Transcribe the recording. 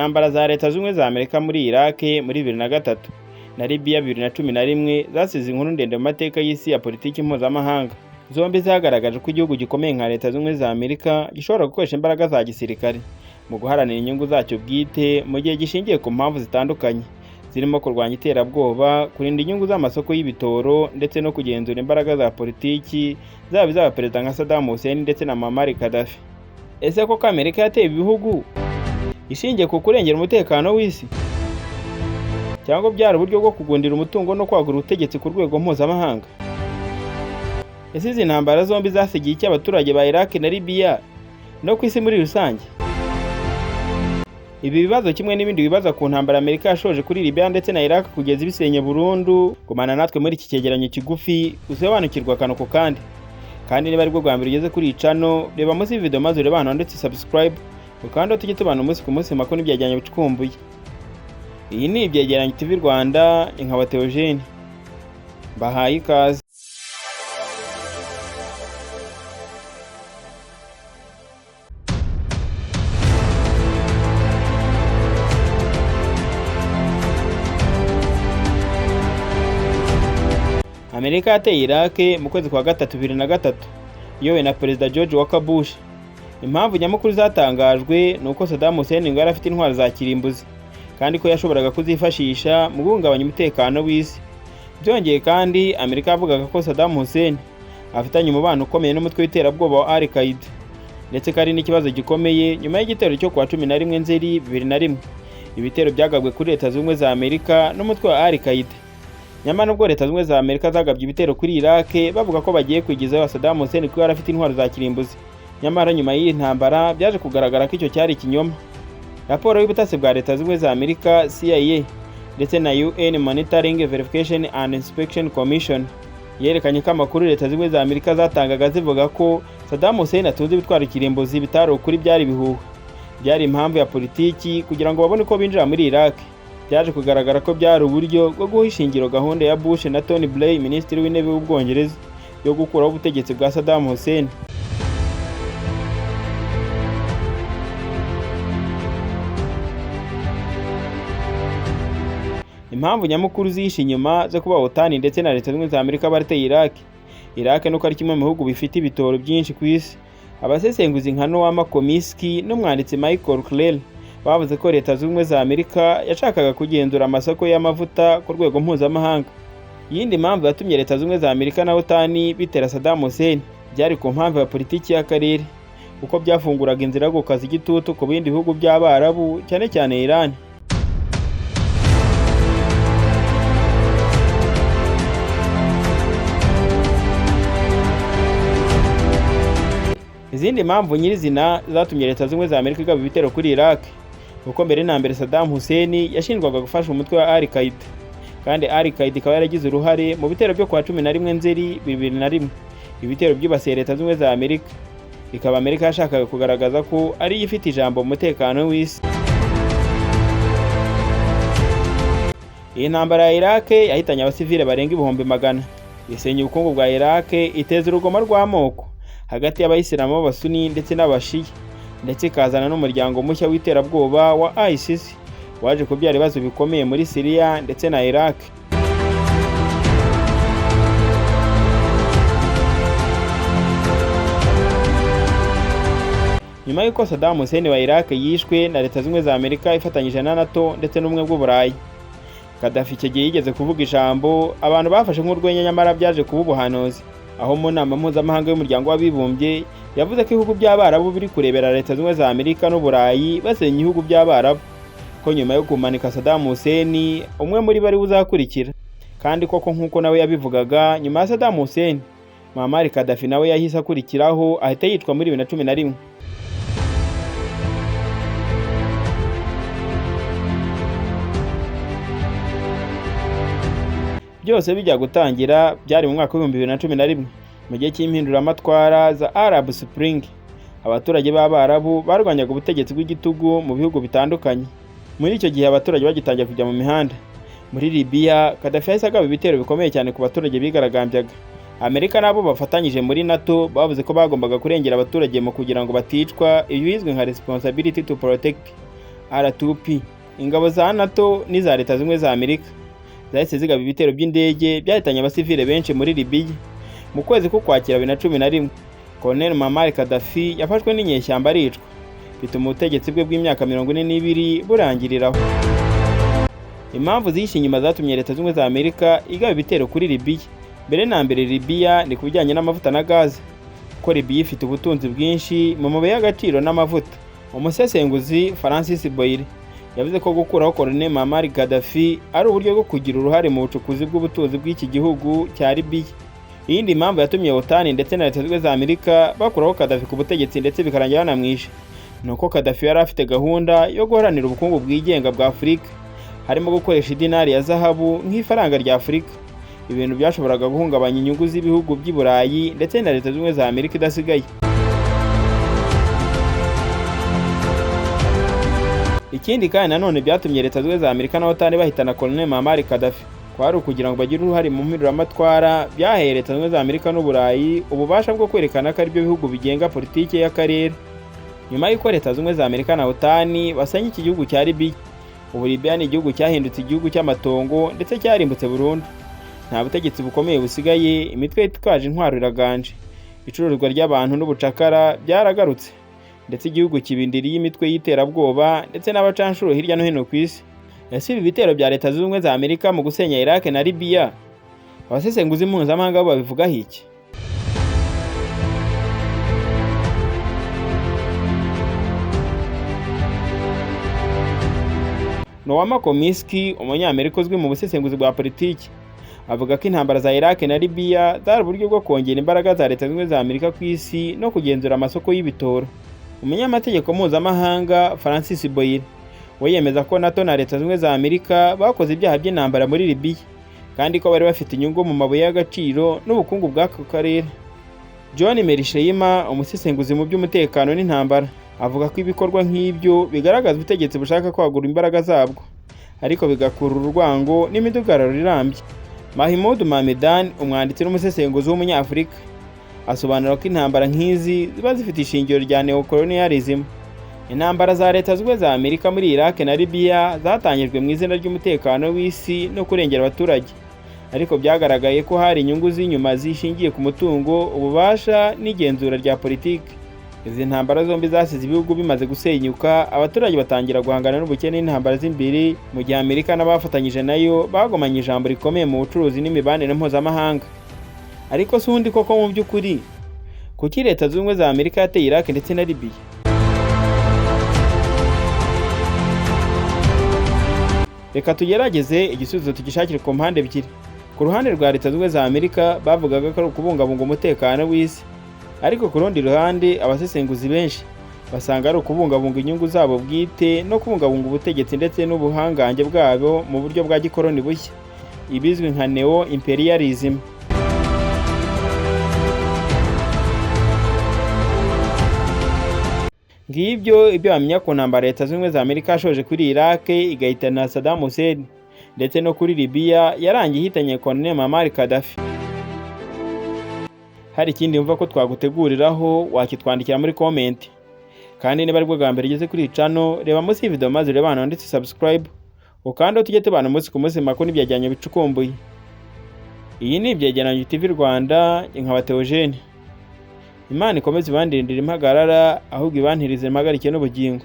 Intambara za Leta Zunze za Amerika muri Iraq muri 2003 na Libya 2011 zasize inkuru ndende mu mateka y'isi ya politiki mpuzamahanga. Zombi zagaragaje ko igihugu gikomeye nka Leta Zunze za Amerika gishobora gukoresha imbaraga za gisirikare mu guharanira inyungu zacyo bwite mu gihe gishingiye ku mpamvu zitandukanye zirimo kurwanya iterabwoba, kurinda inyungu z'amasoko y'ibitoro ndetse no kugenzura imbaraga za politiki zaba iz'abaperezida nka Saddam Hussein ndetse na Muammar Gaddafi. Ese koko Amerika yateye ibihugu ishingiye ku kurengera umutekano w'isi, cyangwa byari uburyo bwo kugundira umutungo no kwagura ubutegetsi ku rwego mpuzamahanga? Ese izi ntambara zombi zasigiye iki abaturage ba Iraq na Libya no ku isi muri rusange? Ibi bibazo kimwe n'ibindi bibaza ku ntambara Amerika yashoje kuri Libya ndetse na Iraq kugeza ibisenye burundu, gumana natwe muri iki cyegeranyo kigufi usobanukirwa akantu ku kandi. Kandi niba aribwo bwa mbere ugeze kuri iyi channel, reba munsi y'iyi video maze urebe ahantu handitse subscribe, ukanda tujye tubana umunsi ku munsi makuru n'ibyegeranyo bicukumbuye. Iyi ni Ibyegeranyo TV Rwanda, inkaba Theogene. Mbahaye ikaze. Amerika yateye Iraq mu kwezi kwa gatatu 2003 iyobowe na Perezida George Walker Bush. Impamvu nyamukuru zatangajwe ni uko Saddam Hussein ngo yari afite intwaro za kirimbuzi kandi ko yashoboraga kuzifashisha mu guhungabanya umutekano w'isi. Byongeye kandi, Amerika yavugaga ko Saddam Hussein afitanye umubano ukomeye n'umutwe w'iterabwoba wa Al Qaeda, ndetse ko ari n'ikibazo gikomeye nyuma y'igitero cyo kuwa 11 Nzeri 2001, ibitero byagabwe kuri Leta Zunze Ubumwe za Amerika n'umutwe wa Al Qaeda. Nyamara nubwo Leta Zunze Ubumwe za Amerika zagabye ibitero kuri Iraq bavuga ko bagiye kwigizayo Saddam Hussein kuko yari afite intwaro za kirimbuzi, nyamara nyuma y'iyi ntambara byaje kugaragara ko icyo cyari ikinyoma. Raporo y'ubutasi bwa Leta Zunze Ubumwe za Amerika CIA ndetse na UN Monitoring, Verification and Inspection Commission yerekanye ko amakuru Leta Zunze Ubumwe za Amerika zatangaga zivuga ko Saddam Hussein atunze ibitwaro kirimbuzi bitari ukuri, byari ibihuha. Byari impamvu ya politiki kugira ngo babone uko binjira muri Iraq. Byaje kugaragara ko byari uburyo bwo guha ishingiro gahunda ya Bush na Tony Blair, Minisitiri w'Intebe w'Ubwongereza, yo gukuraho ubutegetsi bwa Saddam Hussein. Impamvu nyamukuru zihishe inyuma zo kuba OTAN ndetse na Leta Zunze Ubumwe za Amerika barateye Iraq. Iraq nuko ari kimwe mu bihugu bifite ibitoro byinshi ku isi. Abasesenguzi nka Noam Chomsky n'umwanditsi Michael Klare bavuze ko Leta Zunze Ubumwe za Amerika yashakaga kugenzura amasoko y'amavuta ku rwego mpuzamahanga. Iyindi mpamvu yatumye Leta Zunze Ubumwe za Amerika na OTAN bitera Saddam Hussein byari ku mpamvu ya politiki y'akarere, kuko byafunguraga inzira yo gukaza igitutu ku bindi bihugu by'Abarabu, cyane cyane Iran. Izindi mpamvu nyirizina zatumye Leta Zunze Ubumwe za Amerika igaba ibitero kuri Iraq, kuko mbere na mbere Saddam Hussein yashinjwaga gufasha umutwe wa Al Qaeda, kandi Al Qaeda ikaba yaragize uruhare mu bitero byo kuwa 11 Nzeri 2001, ibitero byibasiye Leta Zunze Ubumwe za Amerika. Ikaba Amerika yashakaga kugaragaza ko ariyo ifite ijambo mu mutekano w'isi. Iyi ntambara ya Iraq yahitanye abasivile barenga 100,000, isenya ubukungu bwa Iraq, iteza urugomo rw'amoko hagati y'abayisilamu b'Abasuni ndetse n'Abashiya, ndetse ikazana n'umuryango mushya w'iterabwoba wa ISIS waje kubyara ibibazo bikomeye muri Syria ndetse na Iraq. Nyuma y'uko Saddam Hussein wa Iraq yishwe na Leta Zunze za Amerika ifatanyije na NATO ndetse n'ubumwe bw'Uburayi, Gaddafi icyo gihe yigeze kuvuga ijambo abantu bafashe nk'urwenya, nyamara byaje kuba ubuhanuzi, aho mu nama mpuzamahanga y'umuryango w'abibumbye yavuze ko ibihugu by'Abarabu biri kurebera Leta Zunze za Amerika n'Uburayi basenya ibihugu by'Abarabu, ko nyuma yo kumanika Saddam Hussein umwe muri bo ari we uzakurikira. Kandi koko nk'uko nawe yabivugaga, nyuma ya Saddam Hussein, Muammar Gaddafi nawe yahise akurikiraho, ahita yicwa muri 2011. Byose bijya gutangira byari mu mwaka w'ibihumbi 2011, mu gihe cy'impinduramatwara za Arab Spring. Abaturage b'Abarabu barwanyaga ubutegetsi bw'igitugu mu bihugu bitandukanye. Muri icyo gihe abaturage bagitangiye kujya mu mihanda. Muri Libya, Gaddafi yahise agaba ibitero bikomeye cyane ku baturage bigaragambyaga. Amerika nabo bafatanyije muri NATO bavuze ko bagombaga kurengera abaturage mu kugira ngo baticwa, ibizwi nka responsibility to protect. R2P. Ingabo za NATO n'iza Leta Zunze za Amerika zahise zigaba ibitero by'indege byahitanye abasivile benshi muri Libya. Mu kwezi k'Ukwakira 2011, Colonel Muammar Gaddafi yafashwe n'inyeshyamba aricwa, bituma ubutegetsi bwe bw'imyaka 42 burangiriraho. Impamvu zihishe inyuma zatumye Leta Zunze za Amerika igaba ibitero kuri Libya. Mbere na mbere, Libya ni ku bijyanye n'amavuta na gaze, kuko Libya ifite ubutunzi bwinshi mu mabuye y'agaciro n'amavuta. Umusesenguzi Francis Boyle yavuze ko gukuraho Colonel Muammar Gaddafi ari uburyo bwo kugira uruhare mu bucukuzi bw'ubutunzi bw'iki gihugu cya Libya. Iyindi mpamvu yatumye OTAN ndetse na Leta Zunze za Amerika bakuraho Gaddafi ku butegetsi ndetse bikarangira banamwishe, ni uko Gaddafi yari afite gahunda yo guharanira ubukungu bwigenga bwa Afurika, harimo gukoresha idinari ya zahabu nk'ifaranga rya Afurika, ibintu byashoboraga guhungabanya inyungu z'ibihugu by'i Burayi ndetse na Leta Zunze za Amerika idasigaye. Ikindi kandi nanone byatumye Leta Zunze za Amerika na OTAN bahitana Colonel Muammar Gaddafi kwari ukugira ngo bagire uruhare mu mpinduramatwara byaheye Leta Zunze za Amerika n'Uburayi ububasha bwo kwerekana ko aribyo bihugu bigenga politiki y'akarere. Nyuma y'uko Leta Zunze za Amerika na OTAN basanye iki gihugu cya Libya, ubu Libya ni igihugu cyahindutse igihugu cy'amatongo ndetse cyarimbutse burundu. Nta butegetsi bukomeye busigaye, imitwe yitwaje intwaro iraganje, icuruzwa ry'abantu n'ubucakara byaragarutse, ndetse igihugu kibindiriye imitwe y'iterabwoba ndetse n'abacanshuro hirya no hino ku isi. Ese ibi bitero bya Leta Zunze Ubumwe za Amerika mu gusenya Iraq na Libya, abasesenguzi mpuzamahanga bo babivugaho iki? Noam Chomsky, umunyamerika uzwi mu busesenguzi bwa politiki, avuga ko intambara za Iraq na Libya zari uburyo bwo kongera imbaraga za Leta Zunze za Amerika ku isi no kugenzura amasoko y'ibitoro. Umunyamategeko mpuzamahanga Francis Boyle we yemeza ko NATO na Leta Zunze za Amerika bakoze ibyaha by'intambara muri Libya, kandi ko bari bafite inyungu mu mabuye y'agaciro n'ubukungu bw'ako karere. John Mearsheimer, umusesenguzi mu by'umutekano n'intambara, avuga ko ibikorwa nk'ibyo bigaragaza ubutegetsi bushaka kwagura imbaraga zabwo, ariko bigakurura urwango n'imidugararo irambye. Mahmoud Mamedani, umwanditsi n'umusesenguzi w'umunyafurika, asobanura ko intambara nk'izi ziba zifite ishingiro rya neocolonialism. Intambara za Leta Zunze za Amerika muri Iraq na Libya zatangijwe mu izina ry'umutekano w'isi no kurengera abaturage, ariko byagaragaye ko hari inyungu z'inyuma zishingiye ku mutungo, ububasha n'igenzura rya politiki. Izi ntambara zombi zasize ibihugu bimaze gusenyuka, abaturage batangira guhangana n'ubukene n'intambara z'imbere, mu gihe Amerika n'abafatanyije nayo bagomanye ijambo rikomeye mu bucuruzi n'imibanire mpuzamahanga. Ariko si undi koko mu by'ukuri, kuki Leta Zunze Ubumwe za Amerika yateye Iraq ndetse na Libya? Reka tugerageze igisubizo tugishakire ku mpande ebyiri. Ku ruhande rwa Leta Zunze za Amerika bavugaga ko ari ukubungabunga umutekano w'isi, ariko ku rundi ruhande abasesenguzi benshi basanga ari ukubungabunga inyungu zabo bwite no kubungabunga ubutegetsi ndetse n'ubuhangange bwabo mu buryo bwa gikoloni bushya, ibizwi nka neo imperialism. Ngibyo ibyo wamenya ku ntambara Leta Zunze za Amerika yashoje kuri Iraq igahitana Saddam Hussein, ndetse no kuri Libya yarangiye ihitanye Colonel Muammar Gaddafi. Hari ikindi wumva ko twaguteguriraho wakitwandikira muri comment. Kandi niba aribwo bwa mbere ugeze kuri channel, reba munsi y'iyi video maze urebe ahantu handitse subscribe, ukande tujye tubana umunsi ku munsi makuru n'ibyegeranyo bicukumbuye. Iyi ni Ibyegeranyo TV Rwanda, nkaba Theogene. Imana ikomeze ibandindire impagarara, ahubwo ibantirize impagarike n'ubugingo.